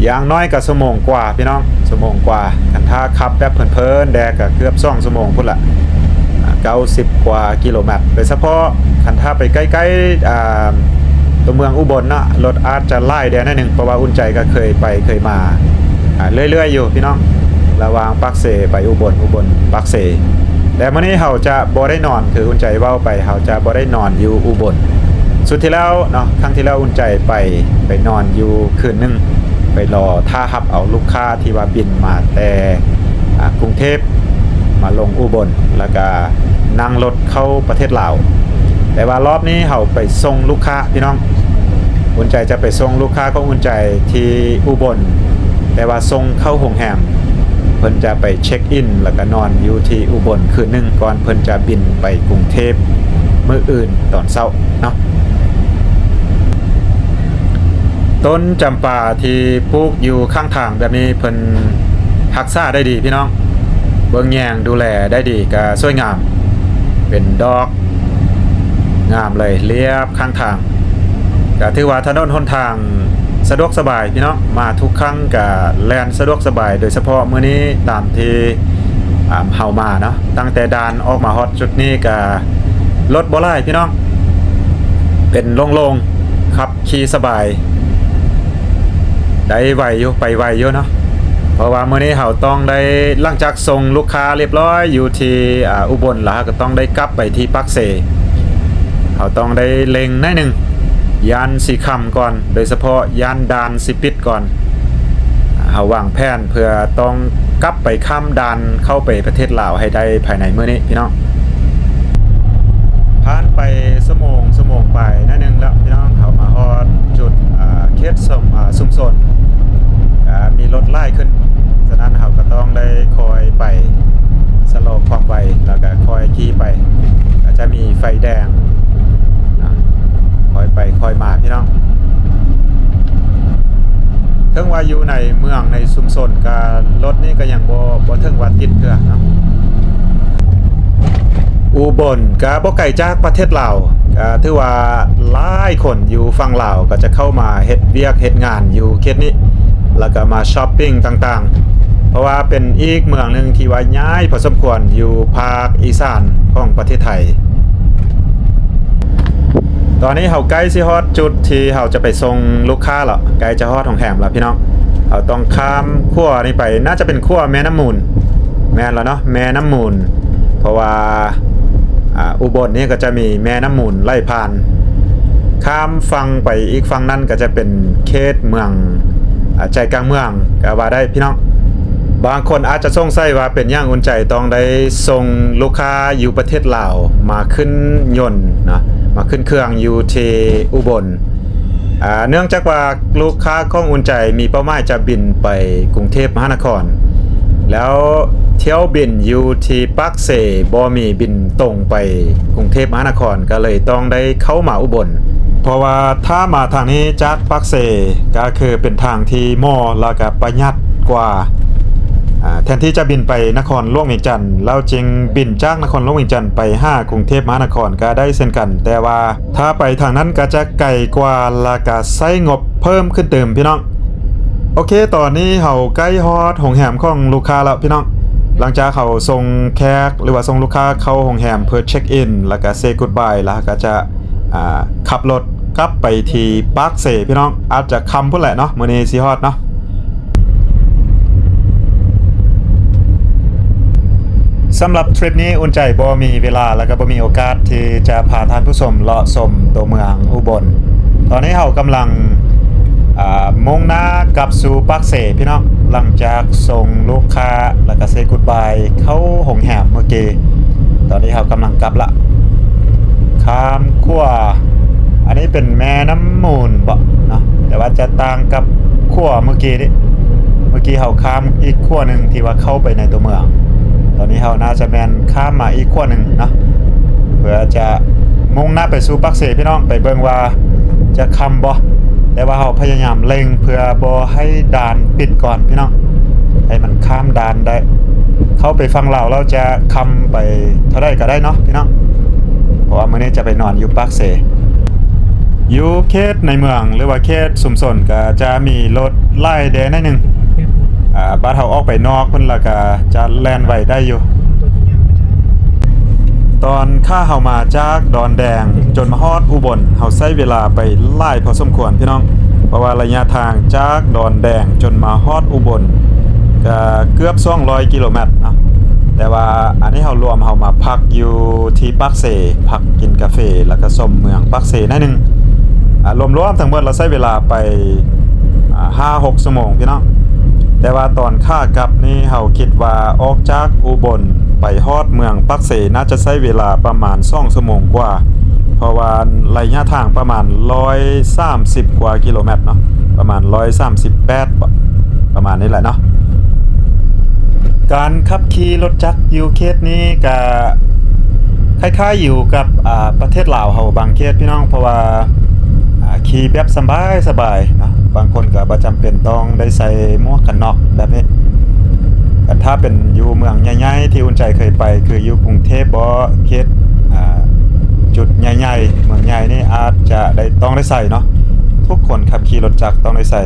ຢ່າງໜ້ອຍກໍຊົ່ວໂມງກວ່າພີ່ນ້ອງ ຊົ່ວໂມງກວ່າ. ຄັນຖ້າຂັບແບບເພີນໆແດ່ກໍເກືອບສອງຊົ່ວໂມງພຸ້ນລະ ອ່າ ເກົ້າສິບກວ່າກິໂລແມັດ. ໂດຍສະເພາະຄັນຖ້າໄປໃກ້ໆ ອ່າ ຕົວເມືອງອຸບົນເນາະ ລົດອາດຈະຫຼາຍແດ່ໜ້ອຍໜຶ່ງ ເພາະວ່າອຸ່ນໃຈກໍເຄີຍໄປເຄີຍມາ ອ່າ ເລື້ອຍໆຢູ່ພີ່ນ້ອງ ລະຫວ່າງປາກເຊໄປອຸບົນ ອຸບົນປາກເຊ. ແຕ່ມື້ນີ້ເຮົາຈະບໍ່ໄດ້ນອນ ຄືອຸ່ນໃຈເວົ້າໄປ ເຮົາຈະບໍ່ໄດ້ນອນຢູ່ອຸບົນ. ຊຸດທີ່ແລ້ວເນາະ ຄັ້ງທີ່ແລ້ວອຸ່ນໃຈໄປ ໄປນອນຢູ່ຄືນໜຶ່ງ ໄປລໍຖ້າຮັບເອົາລູກຄ້າທີ່ວ່າບິນມາແຕ່ ອ່າ ກຸງເທບ ມາລົງອຸບົນ ແລ້ວກະນັ່ງລົດເຂົ້າປະເທດລາວ. ແຕ່ວ່າລອບນີ້ເຮົາໄປສົ່ງລູກຄ້າພີ່ນ້ອງ ອຸ່ນໃຈຈະໄປສົ່ງລູກຄ້າຂອງອຸ່ນໃຈທີ່ອຸບົນ ແຕ່ວ່າສົ່ງເຂົ້າໂຮງແຮມ ເພິ່ນຈະໄປເຊັກອິນ ແລ້ວກະນອນຢູ່ທີ່ອຸບົນຄືນໜຶ່ງ ກ່ອນເພິ່ນຈະບິນໄປກຸງເທບມື້ອື່ນຕອນເຊົ້າເນາະ. ຕົ້ນຈຳປາທີ່ປູກຢູ່ຂ້າງທາງແບບນີ້ ເພິ່ນຮັກສາໄດ້ດີພີ່ນ້ອງ ເບິ່ງແຍງດູແລໄດ້ດີ ກະສວຍງາມ ເປັນດອກງາມເລີຍ ລຽບຂ້າງທາງ. ກະຖືວ່າຖະໜົນຫົນທາງສະດວກສະບາຍພີ່ນ້ອງ ມາທຸກຄັ້ງກະແລ່ນສະດວກສະບາຍ ໂດຍສະເພາະມື້ນີ້ຕາມທີ່ ອ່າ ເຮົາມາເນາະ ຕັ້ງແຕ່ດ່ານອອກມາຮອດຈຸດນີ້ກະລົດບໍ່ຫຼາຍພີ່ນ້ອງ ເປັນໂລ່ງໆ ຂັບຂີ່ສະບາຍ ໄດ້ໄວຢູ່ ໄປໄວຢູ່ເນາະ. ເພາະວ່າມື້ນີ້ເຮົາຕ້ອງໄດ້ ຫຼັງຈາກສົ່ງລູກຄ້າລຽບຮ້ອຍຢູ່ທີ່ ອ່າ ອຸບົນແລ້ວ ເຮົາກໍຕ້ອງໄດ້ກັບໄປທີ່ປາກເຊ ເຮົາຕ້ອງໄດ້ເລັ່ງໜ້ອຍໜຶ່ງ ຢ້ານຊິຄ່ຳກ່ອນ ໂດຍສະເພາະຢ້ານດ່ານຊິປິດກ່ອນ. ເຮົາວາງແຜນເພື່ອຕ້ອງກັບໄປຂ້າມດ່ານເຂົ້າໄປປະເທດລາວໃຫ້ໄດ້ພາຍໃນມື້ນີ້ພີ່ນ້ອງ. ຜ່ານໄປຊົ່ວໂມງ ຊົ່ວໂມງປາຍໜ້ອຍໜຶ່ງແລ້ວພີ່ນ້ອງ ເຮົາມາຮອດຈຸດ ອ່າ ເຂດຊຸມ ອ່າ ຊຸມຊົນ ອ່າ ມີລົດຫຼາຍຂຶ້ນ ສະນັ້ນເຮົາກໍຕ້ອງໄດ້ຄ່ອຍໄປ ຊະລໍຄວາມໄວ ແລ້ວກໍຄ່ອຍຂີ່ໄປ ກໍຈະມີໄຟແດງນະ ຄ່ອຍໄປຄ່ອຍມາພີ່ນ້ອງ. ເຖິງວ່າຢູ່ໃນເມືອງໃນຊຸມຊົນກະລົດນີ້ກະຍັງບໍ່ ບໍ່ເຖິງວ່າຕິດເທື່ອເນາະ. ອຸບົນກະບໍ່ໄກຈາກປະເທດລາວ ກະຖືວ່າຫຼາຍຄົນຢູ່ຝັ່ງລາວກໍຈະເຂົ້າມາເຮັດວຽກເຮັດງານຢູ່ເຂດນີ້ ແລ້ວກະມາຊັອບປິງຕ່າງໆ ເພາະວ່າເປັນອີກເມືອງໜຶ່ງທີ່ວ່າໃຫຍ່ພໍສົມຄວນຢູ່ພາກອີສານຂອງປະເທດໄທ. ຕອນນີ້ເຮົາໃກ້ຊິຮອດຈຸດທີ່ເຮົາຈະໄປສົ່ງລູກຄ້າແລ້ວ ໃກ້ຈະຮອດໂຮງແຮມແລ້ວພີ່ນ້ອງ. ເຮົາຕ້ອງຂ້າມຂົວນີ້ໄປ ໜ້າຈະເປັນຂົວແມ່ນ້ຳມູນ ແມ່ນແລ້ວເນາະ ແມ່ນ້ຳມູນ ເພາະວ່າ ອ່າ ອຸບົນນີ້ກໍຈະມີແມ່ນ້ຳມູນໄຫຼຜ່ານ ຂ້າມຝັ່ງໄປອີກຝັ່ງນັ້ນກໍຈະເປັນເຂດເມືອງ ອ່າ ໃຈກາງເມືອງກໍວ່າໄດ້ພີ່ນ້ອງ. ບາງຄົນອາດຈະສົງໄສວ່າເປັນຫຍັງອຸ່ນໃຈຕ້ອງໄດ້ສົ່ງລູກຄ້າຢູ່ປະເທດລາວມາຂຶ້ນຍົນເນາະ ມາຂຶ້ນເຄື່ອງຢູ່ທີ່ອຸບົນ ອ່າ ເນື່ອງຈາກວ່າລູກຄ້າຂອງອຸ່ນໃຈມີເປົ້າໝາຍຈະບິນໄປກຸງເທບມະຫານະຄອນ ແລ້ວຖ້ຽວບິນຢູ່ທີ່ປາກເຊບໍ່ມີບິນຕົງໄປກຸງເທບມະຫານະຄອນ ກໍເລີຍຕ້ອງໄດ້ເຂົ້າມາອຸບົນ ເພາະວ່າຖ້າມາທາງນີ້ຈາກປາກເຊກໍຄືເປັນທາງທີ່ເໝາະ ແລ້ວກໍປະຢັດກວ່າ ອ່າ ແທນທີ່ຈະບິນໄປນະຄອນຫຼວງວຽງຈັນ ແລ້ວຈຶ່ງບິນຈາກນະຄອນຫຼວງວຽງຈັນໄປຫາກຸງເທບມະຫານະຄອນກໍໄດ້ເຊັ່ນກັນ ແຕ່ວ່າ ຖ້າໄປທາງນັ້ນກໍຈະໄກກວ່າ ແລ້ວກໍໃຊ້ງົບເພີ່ມຂຶ້ນຕື່ມພີ່ນ້ອງ. ໂອເຄ ຕອນນີ້ເຮົາໃກ້ຮອດໂຮງແຮມຂອງລູກຄ້າແລ້ວພີ່ນ້ອງ. ຫຼັງຈາກເຮົາສົ່ງແຂກ ຫຼືວ່າສົ່ງລູກຄ້າເຂົ້າໂຮງແຮມເພື່ອເຊັກອິນ ແລ້ວກະເຊກຸດບາຍ ແລ້ວເຮົາກະຈະ ອ່າ ຂັບລົດກັບໄປທີ່ປາກເຊ ພີ່ນ້ອງ. ອາດຈະຄ່ຳພຸ້ນແຫຼະເນາະ ມື້ນີ້ຊິຮອດເນາະ. ສຳລັບທຣິບນີ້ ອຸ່ນໃຈບໍ່ມີເວລາ ແລ້ວກໍບໍ່ມີໂອກາດທີ່ຈະພາທ່ານຜູ້ຊົມເລາະຊົມຕົວເມືອງອຸບົນ. ຕອນນີ້ເຮົາກຳລັງ ອ່າ ມຸ່ງໜ້າກັບສູ່ປາກເຊ ພີ່ນ້ອງ. ຫຼັງຈາກສົ່ງລູກຄ້າ ແລ້ວກໍເຊກຸດບາຍເຂົ້າໂຮງແຮມເມື່ອກີ້ ຕອນນີ້ເຮົາກຳລັງກັບລະ ຂ້າມຂົວ ອັນນີ້ເປັນແມ່ນ້ຳມູນເບາະເນາະ ແຕ່ວ່າຈະຕ່າງກັບຂົວເມື່ອກີ້ນີ້ ເມື່ອກີ້ເຮົາຂ້າມອີກຂົວໜຶ່ງທີ່ວ່າເຂົ້າໄປໃນຕົວເມືອງ. ຕອນນີ້ເຮົາໜ້າຈະແມ່ນຂ້າມມາອີກຂົວໜຶ່ງເນາະ ເພື່ອຈະມຸ່ງໜ້າໄປສູ່ປາກເຊ ພີ່ນ້ອງ ໄປເບິ່ງວ່າຈະຄ່ຳບໍ່. ແຕ່ວ່າເຮົາພະຍາຍາມເລັ່ງເພື່ອບໍ່ໃຫ້ດ່ານປິດກ່ອນ ພີ່ນ້ອງ ໃຫ້ມັນຂ້າມດ່ານໄດ້. ເຂົ້າໄປຝັ່ງລາວແລ້ວຈະຄ່ຳໄປເທົ່າໃດກໍໄດ້ເນາະ ພີ່ນ້ອງ ເພາະວ່າມື້ນີ້ຈະໄປນອນຢູ່ປາກເຊ. ຢູ່ເຂດໃນເມືອງ ຫຼືວ່າເຂດຊຸມຊົນ ກໍຈະມີລົດຫຼາຍແດ່ໜ້ອຍໜຶ່ງ. ອ່າ ບາດເຮົາອອກໄປນອກພຸ້ນ ແລ້ວກໍຈະແລ່ນໄວໄດ້ຢູ່. ຕອນຂາເຮົາມາຈາກດອນແດງຈົນມາຮອດອຸບົນ ເຮົາໃຊ້ເວລາໄປຫຼາຍພໍສົມຄວນ ພີ່ນ້ອງ ເພາະວ່າໄລຍະທາງຈາກດອນແດງຈົນມາຮອດອຸບົນ ກໍເກືອບສອງຮ້ອຍກິໂລແມັດເນາະ. ແຕ່ວ່າອັນນີ້ເຮົາລວມ ເຮົາມາພັກຢູ່ທີ່ປາກເຊ ພັກກິນກາເຟ ແລ້ວກໍຊົມເມືອງປາກເຊໜ້ອຍໜຶ່ງ. ອ່າ ລວມໆທັງໝົດ ເຮົາໃຊ້ເວລາໄປ ອ່າ ຫ້າຫົກຊົ່ວໂມງ ພີ່ນ້ອງ. ແຕ່ວ່າຕອນຂາກັບນີ້ ເຮົາຄິດວ່າອອກຈາກອຸບົນໄປຮອດເມືອງປາກເຊ ໜ້າຈະໃຊ້ເວລາປະມານສອງຊົ່ວໂມງກວ່າ ເພາະວ່າໄລຍະທາງປະມານຮ້ອຍສາມສິບກວ່າກິໂລແມັດເນາະ ປະມານຮ້ອຍສາມສິບແປດ ປະມານນີ້ແຫຼະເນາະ. ການຂັບຂີ່ລົດຈັກຢູ່ເຂດນີ້ກະຄ້າຍໆຢູ່ກັບ ອ່າ ປະເທດລາວເຮົາບາງເຂດ ພີ່ນ້ອງ ເພາະວ່າ ອ່າ ຂີ່ແບບສະບາຍໆເນາະ. ບາງຄົນກໍບໍ່ຈຳເປັນຕ້ອງໄດ້ໃສ່ໝວກກັນນັອກແບບນີ້. ແຕ່ຖ້າເປັນຢູ່ເມືອງໃຫຍ່ໆທີ່ອຸ່ນໃຈເຄີຍໄປ ຄືຢູ່ກຸງເທບບໍ ເຂດ ອ່າ ຈຸດໃຫຍ່ໆ ເມືອງໃຫຍ່ນີ້ອາດຈະໄດ້ ຕ້ອງໄດ້ໃສ່ເນາະ. ທຸກຄົນຂັບຂີ່ລົດຈັກຕ້ອງໄດ້ໃສ່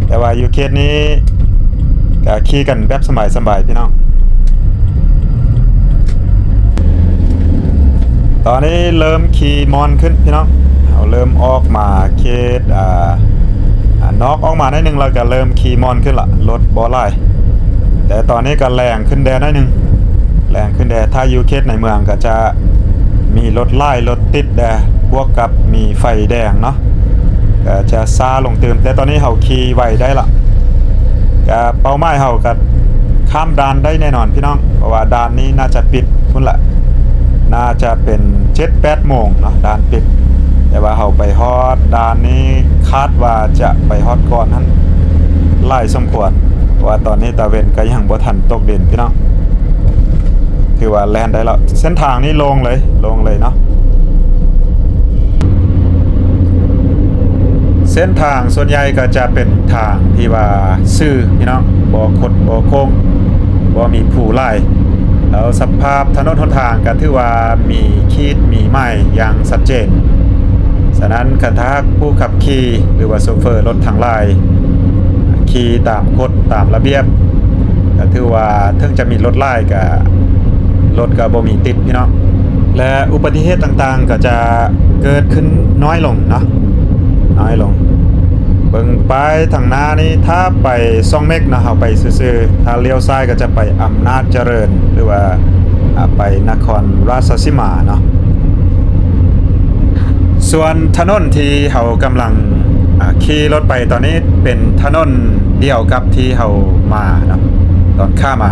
ແຕ່ວ່າຢູ່ເຂດນີ້ ກະຂີ່ກັນແບບສະບາຍໆ ພີ່ນ້ອງ. ຕອນນີ້ເລີ່ມຂີ່ມ່ອນຂຶ້ນ ພີ່ນ້ອງ. ເຮົາເລີ່ມອອກມາເຂດ ອ່າ ອ່າ ນອກອອກມາໜ້ອຍໜຶ່ງ ແລ້ວກະເລີ່ມຂີ່ມ່ອນຂຶ້ນລະ ລົດບໍ່ຫຼາຍ. ແຕ່ຕອນນີ້ກະແລງຂຶ້ນແດ່ໜ້ອຍໜຶ່ງ ແລງຂຶ້ນແດ່. ຖ້າຢູ່ເຂດໃນເມືອງກະຈະມີລົດຫຼາຍ ລົດຕິດແດ່ ບວກກັບມີໄຟແດງເນາະ ກະຈະຊ້າລົງຕື່ມ. ແຕ່ຕອນນີ້ເຮົາຂີ່ໄວໄດ້ລະ ກະເປົ້າໝາຍເຮົາກະຂ້າມດ່ານໄດ້ແນ່ນອນ ພີ່ນ້ອງ ເພາະວ່າດ່ານນີ້ໜ້າຈະປິດພຸ້ນລະ ໜ້າຈະເປັນເຈັດແປດໂມງເນາະ ດ່ານປິດ. ແຕ່ວ່າເຮົາໄປຮອດດ່ານນີ້ ຄາດວ່າຈະໄປຮອດກ່ອນຫັ້ນຫຼາຍສົມຄວນ ເພາະວ່າຕອນນີ້ຕາເວັນກະຍັງບໍ່ທັນຕົກດິນ ພີ່ນ້ອງ. ຖືວ່າແລ່ນໄດ້ແລ້ວ ເສັ້ນທາງນີ້ໂລ່ງເລີຍ ໂລ່ງເລີຍເນາະ. ເສັ້ນທາງສ່ວນໃຫຍ່ກໍຈະເປັນທາງທີ່ວ່າຊື່ ພີ່ນ້ອງ ບໍ່ຄົດບໍ່ໂຄ້ງ ບໍ່ມີພູຫຼາຍ ແລ້ວສະພາບຖະໜົນຫົນທາງກໍຖືວ່າມີຂີດມີໝາຍຢ່າງຊັດເຈນ. ສະນັ້ນ ຄັນຖ້າຫາກຜູ້ຂັບຂີ່ ຫຼືວ່າໂຊເຟີລົດທັງຫຼາຍ ຂີ່ຕາມກົດຕາມລະບຽບ ກໍຖືວ່າເຖິງຈະມີລົດຫຼາຍ ກະລົດກໍບໍ່ມີຕິດ ພີ່ນ້ອງ ແລະ ອຸບັດຕິເຫດຕ່າງໆກໍຈະເກີດຂຶ້ນນ້ອຍລົງເນາະ ນ້ອຍລົງ. ເບິ່ງປ້າຍທາງໜ້ານີ້ ຖ້າໄປຊ່ອງເມັກເນາະ ເຮົາໄປຊື່ໆ ຖ້າລ້ຽວຊ້າຍກໍຈະໄປອຳນາດຈະເລີນ ຫຼືວ່າ ອ່າ ໄປນະຄອນລາຊະສີມາເນາະ. ສ່ວນຖະໜົນທີ່ເຮົາກຳລັງ ອ່າ ຂີ່ລົດໄປຕອນນີ້ ເປັນຖະໜົນດຽວກັບທີ່ເຮົາມາເນາະ ຕອນຂາມາ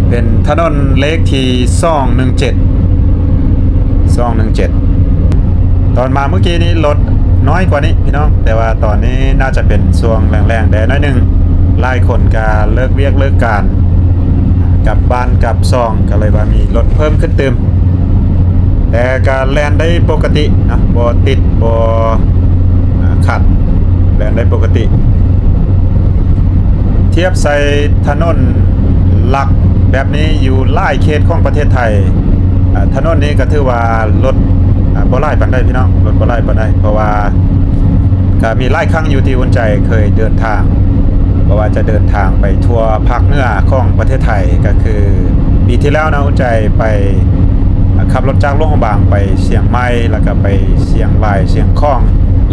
ເປັນຖະໜົນເລກທີສອງໜຶ່ງເຈັດ ສອງໜຶ່ງເຈັດ. ຕອນມາມື້ກີ້ນີ້ລົດນ້ອຍກວ່ານີ້ ພີ່ນ້ອງ ແຕ່ວ່າຕອນນີ້ໜ້າຈະເປັນຊ່ວງແລ້ງໆແດ່ໜ້ອຍໜຶ່ງ ຫຼາຍຄົນກະເລີກວຽກເລີກການ ກັບບ້ານກັບຊ່ອງ ກໍເລີຍວ່າມີລົດເພີ່ມຂຶ້ນຕື່ມ ແຕ່ກະແລ່ນໄດ້ປົກກະຕິເນາະ ບໍ່ຕິດ ບໍ່ ອ່າ ຂັດ ແລ່ນໄດ້ປົກກະຕິ. ທຽບໃສ່ຖະໜົນຫຼັກແບບນີ້ ຢູ່ຫຼາຍເຂດຂອງປະເທດໄທ ອ່າ ຖະໜົນນີ້ກໍຖືວ່າລົດ ອ່າ ບໍ່ຫຼາຍປານໃດ ພີ່ນ້ອງ ລົດບໍ່ຫຼາຍປານໃດ ເພາະວ່າກໍມີຫຼາຍຄັ້ງຢູ່ທີ່ອຸ່ນໃຈເຄີຍເດີນທາງ ບໍ່ວ່າຈະເດີນທາງໄປທົ່ວພາກເໜືອຂອງປະເທດໄທ ກໍຄື ທີ່ແລ້ວເນາະ ອຸ່ນໃຈໄປ ອາ ຂັບລົດຈາກຫຼວງພະບາງໄປຊຽງໃໝ່ ແລ້ວກໍໄປຊຽງລາຍ ຊຽງຂອງ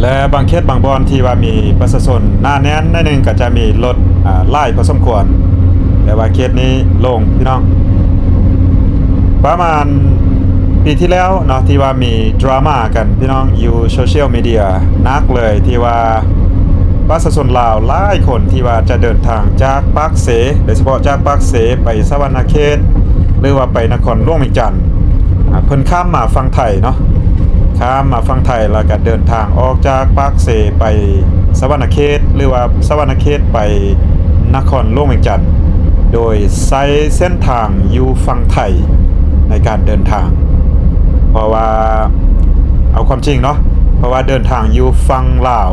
ແລະ ບາງເຂດບາງບ່ອນທີ່ວ່າມີປະຊາຊົນໜາແໜ້ນໜ້ອຍໜຶ່ງ ກໍຈະມີລົດ ອາ ຫຼາຍພໍສົມຄວນ ແຕ່ວ່າເຂດນີ້ໂລ່ງພີ່ນ້ອງ. ປະມານປີທີ່ແລ້ວເນາະ ທີ່ວ່າມີດຣາມາກັນພີ່ນ້ອງ ຢູ່ໂຊຊຽວມີເດຍໜັກເລີຍ ທີ່ວ່າປະຊາຊົນລາວຫຼາຍຄົນທີ່ວ່າຈະເດີນທາງຈາກປາກເຊ ໂດຍສະເພາະຈາກປາກເຊໄປສະຫວັນນະເຂດ ຫຼືວ່າໄປນະຄອນຫຼວງວຽງຈັນ ອາ ເພິ່ນຂ້າມມາຝັ່ງໄທເນາະ ຂ້າມມາຝັ່ງໄທ ແລ້ວກໍເດີນທາງອອກຈາກປາກເຊໄປສະຫວັນນະເຂດ ຫຼືວ່າສະຫວັນນະເຂດໄປນະຄອນຫຼວງວຽງຈັນ ໂດຍໃຊ້ເສັ້ນທາງຢູ່ຝັ່ງໄທໃນການເດີນທາງ ເພາະວ່າ ເອົາຄວາມຈິງເນາະ ເພາະວ່າເດີນທາງຢູ່ຝັ່ງລາວ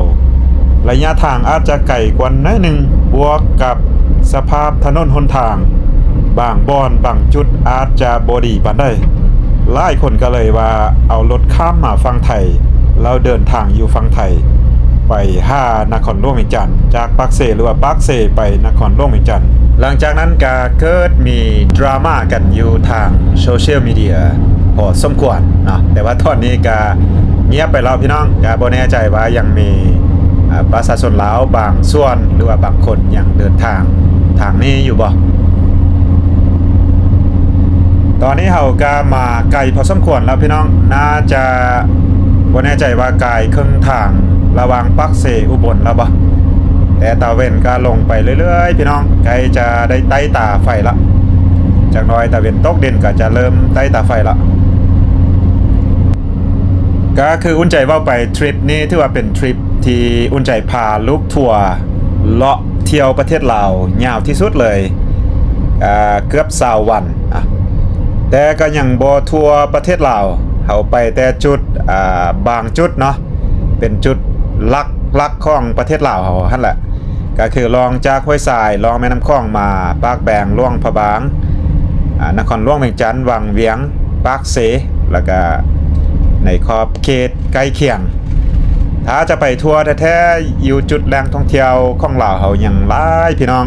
ໄລຍະທາງອາດຈະໄກກວ່າໜ້ອຍໜຶ່ງ ບວກກັບສະພາບຖະໜົນຫົນທາງ ບາງບ່ອນບາງຈຸດອາດຈະບໍ່ດີປານໃດ ຫຼາຍຄົນກໍເລີຍວ່າເອົາລົດຂ້າມມາຝັ່ງໄທ ແລ້ວເດີນທາງຢູ່ຝັ່ງໄທ ໄປຫານະຄອນຫຼວງວຽງຈັນ ຈາກປາກເຊ ຫຼືວ່າປາກເຊໄປນະຄອນຫຼວງວຽງຈັນ. ຫຼັງຈາກນັ້ນກໍເກີດມີດຣາມາກັນຢູ່ທາງໂຊຊຽວມີເດຍພໍສົມຄວນເນາະ ແຕ່ວ່າຕອນນີ້ກໍງຽບໄປແລ້ວພີ່ນ້ອງ ກໍບໍ່ແນ່ໃຈວ່າຍັງມີ ອາ ປະຊາຊົນລາວບາງສ່ວນ ຫຼືວ່າບາງຄົນຍັງເດີນທາງທາງນີ້ຢູ່ບໍ່. ຕອນນີ້ເຮົາກໍມາໄກພໍສົມຄວນແລ້ວພີ່ນ້ອງ ໜ້າຈະ ບໍ່ແນ່ໃຈວ່າກາຍເຄິ່ງທາງລະຫວ່າງປາກເຊອຸບົນແລ້ວບໍ່ ແຕ່ຕາເວັນກໍລົງໄປເລື້ອຍໆ ພີ່ນ້ອງ ໃກ້ຈະໄດ້ໃຕ້ຕາໄຟລະ ຈັກໜ້ອຍຕາເວັນຕົກດິນກໍຈະເລີ່ມໃຕ້ຕາໄຟລະ. ກໍຄືອຸ່ນໃຈເວົ້າໄປ ທຣິບນີ້ຖືວ່າເປັນທຣິບທີ່ອຸ່ນໃຈພາລູກທົວເລາະທ່ຽວປະເທດລາວຍາວທີ່ສຸດເລີຍ ເກືອບຊາວວັນ ແຕ່ກໍຍັງບໍ່ທົ່ວປະເທດລາວ ເຮົາໄປແຕ່ຈຸດ ອາ ບາງຈຸດເນາະ ເປັນຈຸດຫຼັກໆຂອງປະເທດລາວເຮົາຫັ້ນແຫຼະ ກໍຄືລ່ອງຈາກຫ້ວຍຊາຍ ລ່ອງແມ່ນ້ຳຂອງມາ ປາກແບງ ຫຼວງພະບາງ ອາ ນະຄອນຫຼວງວຽງຈັນ ວັງວຽງ ປາກເຊ ແລ້ວກະໃນຂອບເຂດໃກ້ຄຽງ. ຖ້າຈະໄປທົ່ວແທ້ໆ ຢູ່ຈຸດແຫຼ່ງທ່ອງທ່ຽວຂອງລາວເຮົາຍັງຫຼາຍພີ່ນ້ອງ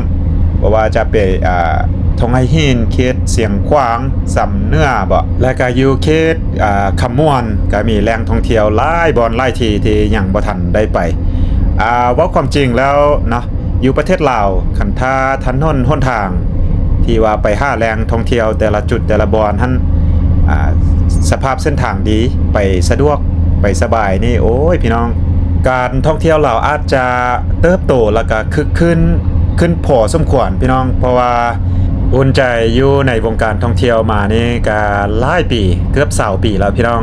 ບໍ່ວ່າຈະເປັນ ອາ ທົ່ງໄຫຫີນ ເຂດຊຽງຂວາງ ຊຳເໜືອບໍ ແລ້ວກະຢູ່ເຂດ ອາ ຄຳມ່ວນ ກະມີແຫຼ່ງທ່ອງທ່ຽວຫຼາຍບ່ອນຫຼາຍທີ່ ທີ່ຍັງບໍ່ທັນໄດ້ໄປ. ອາ ເວົ້າຄວາມຈິງແລ້ວເນາະ ຢູ່ປະເທດລາວ ຄັນຖ້າຖະໜົນຫົນທາງທີ່ວ່າໄປຫາແຫຼ່ງທ່ອງທ່ຽວແຕ່ລະຈຸດແຕ່ລະບ່ອນຫັ້ນ ອາ ສະພາບເສັ້ນທາງດີ ໄປສະດວກ ໄປສະບາຍນີ້ ໂອ້ຍ ພີ່ນ້ອງ ການທ່ອງທ່ຽວລາວອາດຈະເຕີບໂຕ ແລ້ວກະຄຶກຄື້ນຂຶ້ນພໍສົມຄວນ ພີ່ນ້ອງ ເພາະວ່າອຸ່ນໃຈຢູ່ໃນວົງການທ່ອງທ່ຽວມານີ້ກະຫຼາຍປີ ເກືອບຊາວປີແລ້ວ ພີ່ນ້ອງ.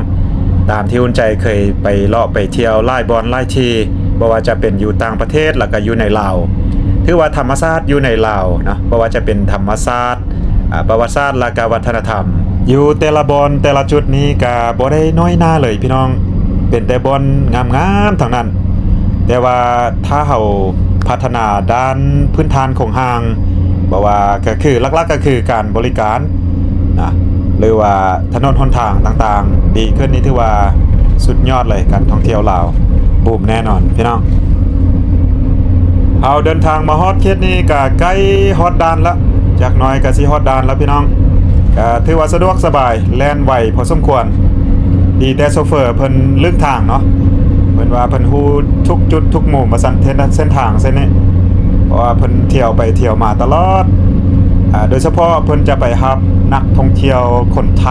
ຕາມທີ່ອຸ່ນໃຈເຄີຍໄປເລາະໄປທ່ຽວຫຼາຍບ່ອນຫຼາຍທີ່ ບໍ່ວ່າຈະເປັນຢູ່ຕ່າງປະເທດ ແລ້ວກະຢູ່ໃນລາວ ຖືວ່າທຳມະຊາດຢູ່ໃນລາວເນາະ ບໍ່ວ່າຈະເປັນທຳມະຊາດ ອາ ປະຫວັດສາດ ແລ້ວກະວັດທະນະທຳ ຢູ່ແຕ່ລະບ່ອນແຕ່ລະຈຸດນີ້ກະບໍ່ໄດ້ນ້ອຍໜ້າເລີຍ ພີ່ນ້ອງ ເປັນແຕ່ບ່ອນງາມໆທັງນັ້ນ. ແຕ່ວ່າຖ້າເຮົາພັດທະນາດ້ານພື້ນຖານໂຄງຮ່າງ ບໍ່ວ່າ ກໍຄືຫຼັກໆກໍຄືການບໍລິການນະ ຫຼືວ່າຖະໜົນຫົນທາງຕ່າງໆດີຂຶ້ນນີ້ ຖືວ່າສຸດຍອດເລີຍ ການທ່ອງທ່ຽວລາວບູມແນ່ນອນ ພີ່ນ້ອງ. ເຮົາເດີນທາງມາຮອດເຂດນີ້ກະໃກ້ຮອດດ່ານລະ ຈັກໜ້ອຍກະຊິຮອດດ່ານລະ ພີ່ນ້ອງ. ກະຖືວ່າສະດວກສະບາຍ ແລ່ນໄວພໍສົມຄວນ ດີແຕ່ໂຊເຟີເພິ່ນລຶ້ງທາງເນາະ ເພິ່ນວ່າເພິ່ນຮູ້ທຸກຈຸດທຸກມຸມວ່າຊັ້ນ ເສັ້ນ ເສັ້ນທາງເສັ້ນນີ້ ເພາະວ່າເພິ່ນທ່ຽວໄປທ່ຽວມາຕະຫຼອດ ອາ ໂດຍສະເພາະເພິ່ນຈະໄປຮັບນັກທ່ອງທ່ຽວຄົນໄທ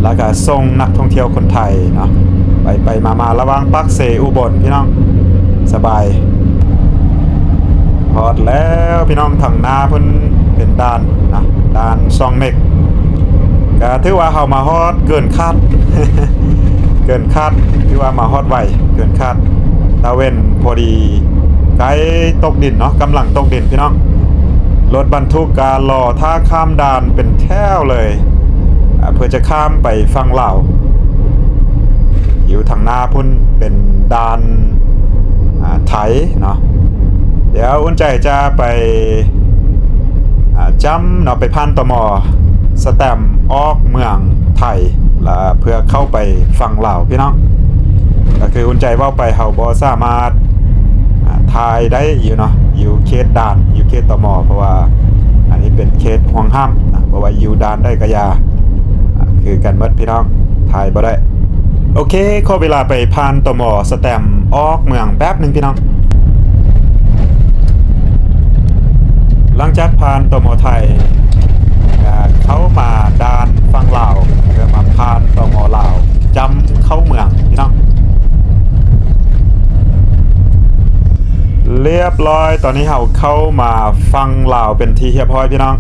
ແລ້ວກະສົ່ງນັກທ່ອງທ່ຽວຄົນໄທເນາະ ໄປໆມາໆ ລະຫວ່າງປາກເຊ ອຸບົນ ພີ່ນ້ອງ ສະບາຍ. ຮອດແລ້ວພີ່ນ້ອງ ທາງໜ້າເພິ່ນເປັນດ່ານນະ ດ່ານຊ່ອງເມັກ ກະຖືວ່າເຮົາມາຮອດເກີນຄາດ ເກີນຄາດ ຖືວ່າມາຮອດໄວເກີນຄາດ ຕາເວັນພໍດີໃກ້ຕົກດິນເນາະ ກຳລັງຕົກດິນພີ່ນ້ອງ. ລົດບັນທຸກກະລໍຖ້າຂ້າມດ່ານເປັນແຖວເລີຍ ອາ ເພື່ອຈະຂ້າມໄປຝັ່ງລາວ. ຢູ່ທາງໜ້າພຸ້ນເປັນດ່ານ ອາ ໄທເນາະ. ດຽວອຸ່ນໃຈຈະໄປ ອາ ຈ້ຳເນາະ ໄປຜ່ານ ຕມ ສະແຕັມອອກເມືອງໄທ ລະເພື່ອເຂົ້າໄປຝັ່ງລາວພີ່ນ້ອງ. ກໍຄືອຸ່ນໃຈເວົ້າໄປ ເຮົາບໍ່ສາມາດ ອາ ຖ່າຍໄດ້ຢູ່ເນາະ ຢູ່ເຂດດ່ານ ຢູ່ເຂດ ຕມ ເພາະວ່າອັນນີ້ເປັນເຂດຫ່ວງຫ້າມນະ. ເພາະວ່າຢູ່ດ່ານໃດກໍຢ່າ ຄືກັນໝົດພີ່ນ້ອງ ຖ່າຍບໍ່ໄດ້. ໂອເຄ ຂໍເວລາໄປຜ່ານ ຕມ ສະແຕັມອອກເມືອງແປັບໜຶ່ງພີ່ນ້ອງ. ຫຼັງຈາກຜ່ານ ຕມ ໄທ ກໍເຂົ້າມາດ່ານຝັ່ງລາວ ເພື່ອມາຜ່ານ ຕມ ລາວ ຈ້ຳເຂົ້າເມືອງພີ່ນ້ອງ. ລຽບຮ້ອຍ ຕອນນີ້ເຮົາເຂົ້າມາຝັ່ງລາວເປັນທີ່ຮຽບຮ້ອຍພີ່ນ້ອງ.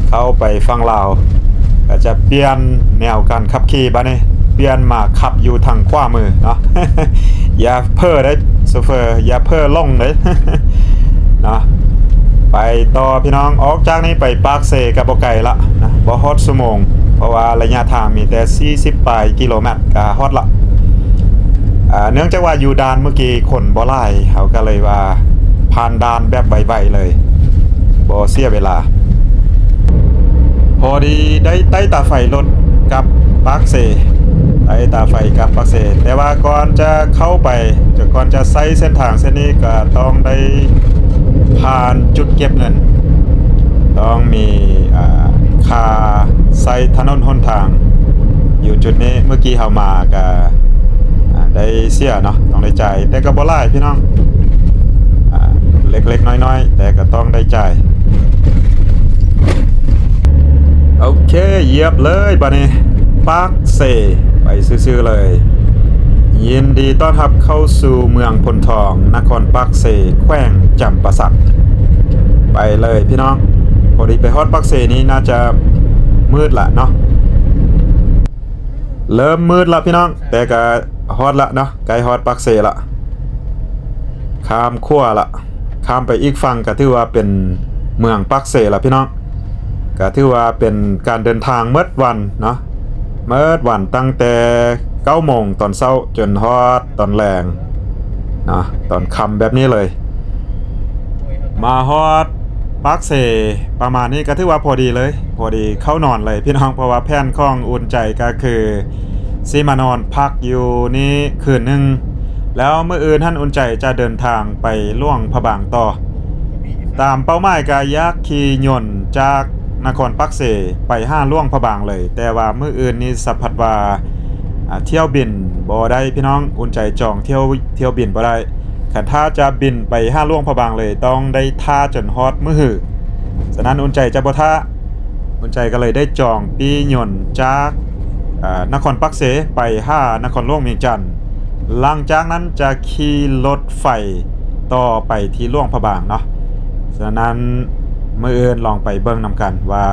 ເຂົ້າໄປຝັ່ງລາວ ກໍຈະປ່ຽນແນວການຂັບຂີ່ບາດນີ້ ປ່ຽນມາຂັບຢູ່ທາງຂວາມືເນາະ. ຢ່າເຜີເດີ້ໂຊເຟີ ຢ່າເຜີຫຼົງເດີ້ເນາະ. ໄປຕໍ່ພີ່ນ້ອງ ອອກຈາກນີ້ໄປປາກເຊກໍບໍ່ໄກລະນະ ບໍ່ຮອດຊົ່ວໂມງ ເພາະວ່າໄລຍະທາງມີແຕ່ສີ່ສິບປາຍກິໂລແມັດກໍຮອດລະ. ອ່າ ເນື່ອງຈາກວ່າຢູ່ດ່ານເມື່ອກີ້ຄົນບໍ່ຫຼາຍ ເຮົາກໍເລີຍວ່າຜ່ານດ່ານແບບໄວໆເລີຍ ບໍ່ເສຍເວລາ. ພໍດີໄດ້ໄຕ່ຕາໄຟລົດກັບປາກເຊ ໄຕ່ຕາໄຟກັບປາກເຊ ແຕ່ວ່າກ່ອນຈະເຂົ້າໄປ ຈະ ກ່ອນຈະໃຊ້ເສັ້ນທາງເສັ້ນນີ້ ກໍຕ້ອງໄດ້ຜ່ານຈຸດເກັບເງິນ ຕ້ອງມີ ອ່າ ຄ່າໃຊ້ຖະໜົນຫົນທາງ ຢູ່ຈຸດນີ້ ເມື່ອກີ້ເຮົາມາກໍ ອ່າ ໄດ້ເສຍເນາະ ຕ້ອງໄດ້ຈ່າຍ ແຕ່ກໍບໍ່ຫຼາຍພີ່ນ້ອງ ອ່າ ເລັກໆນ້ອຍໆ ແຕ່ກໍຕ້ອງໄດ້ຈ່າຍ. ໂອເຄ ຢຽບເລີຍບາດນີ້ ປາກເຊ ໄປຊື່ໆເລີຍ. ຍິນດີຕ້ອນຮັບເຂົ້າສູ່ເມືອງໂພນທອງ ນະຄອນປາກເຊ ແຂວງຈຳປາສັກ. ໄປເລີຍພີ່ນ້ອງ ພໍດີໄປຮອດປາກເຊນີ້ ໜ້າຈະມືດລະເນາະ. ເລີ່ມມືດລະພີ່ນ້ອງ ແຕ່ກະຮອດລະເນາະ ໃກ້ຮອດປາກເຊລະ ຂ້າມຂົວລະ ຂ້າມໄປອີກຝັ່ງກະຖືວ່າເປັນເມືອງປາກເຊລະພີ່ນ້ອງ. ກະຖືວ່າເປັນການເດີນທາງໝົດວັນເນາະ ໝົດວັນຕັ້ງແຕ່ເກົ້າໂມງຕອນເຊົ້າຈົນຮອດຕອນແລງເນາະ ຕອນຄ່ຳແບບນີ້ເລີຍ. ມາຮອດປາກເຊປະມານນີ້ກະຖືວ່າພໍດີເລີຍ ພໍດີເຂົ້ານອນເລີຍພີ່ນ້ອງ ເພາະວ່າແຜນຂອງອຸ່ນໃຈກະຄືຊິມານອນພັກຢູ່ນີ້ຄືນໜຶ່ງ ແລ້ວມື້ອື່ນຫັ້ນອຸ່ນໃຈຈະເດີນທາງໄປຫຼວງພະບາງຕໍ່. ຕາມເປົ້າໝາຍກະຢາກຂີ່ຍົນຈາກນະຄອນປາກເຊໄປຫາຫຼວງພະບາງເລີຍ ແຕ່ວ່າມື້ອື່ນນີ້ສະພັດວ່າ ອ່າ ຖ້ຽວບິນບໍ່ໄດ້ພີ່ນ້ອງ ອຸ່ນໃຈຈອງຖ້ຽວ ຖ້ຽວບິນບໍ່ໄດ້. ຄັນຖ້າຈະບິນໄປຫາຫຼວງພະບາງເລີຍ ຕ້ອງໄດ້ຖ້າຈົນຮອດມື້ຮື. ສະນັ້ນອຸ່ນໃຈຈະບໍ່ຖ້າ ອຸ່ນໃຈກໍເລີຍໄດ້ຈອງປີ້ຍົນຈາກ ເອີ ນະຄອນປາກເຊໄປຫານະຄອນຫຼວງວຽງຈັນ. ຫຼັງຈາກນັ້ນຈະຂີ່ລົດໄຟຕໍ່ໄປທີ່ຫຼວງພະບາງເນາະ. ສະນັ້ນ ມື້ອື່ນລອງໄປເບິ່ງນຳກັນວ່າ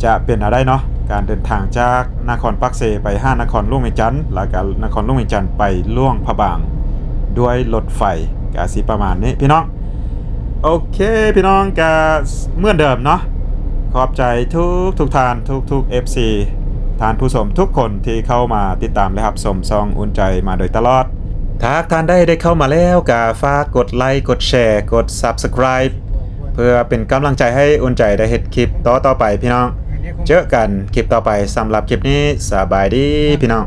ຈະເປັນແນວໃດເນາະ ການເດີນທາງຈາກນະຄອນປາກເຊໄປຫານະຄອນຫຼວງວຽງຈັນ ແລ້ວກະນະຄອນຫຼວງວຽງຈັນໄປຫຼວງພະບາງດ້ວຍລົດໄຟ ກະຊິປະມານນີ້ພີ່ນ້ອງ. ໂອເຄພີ່ນ້ອງ ກະເໝືອນເດີມເນາະ ຂອບໃຈທຸກໆທ່ານ ທຸກໆເອັຟຊີ ທ່ານຜູ້ຊົມທຸກຄົນທີ່ເຂົ້າມາຕິດຕາມ ແລະ ຮັບຊົມຊ່ອງອຸ່ນໃຈມາໂດຍຕະຫຼອດ. ຖ້າຫາກທ່ານໃດໄດ້ເຂົ້າມາແລ້ວ ກະຝາກກົດໄລ ກົດແຊ ກົດ Subscribe ເພື່ອເປັນກຳລັງໃຈໃຫ້ອຸ່ນໃຈໄດ້ເຮັດຄລິບຕໍ່ໆໄປພີ່ນ້ອງ. ເຈີກັນຄລິບຕໍ່ໄປ ສຳລັບຄລິບນີ້ ສະບາຍດີພີ່ນ້ອງ.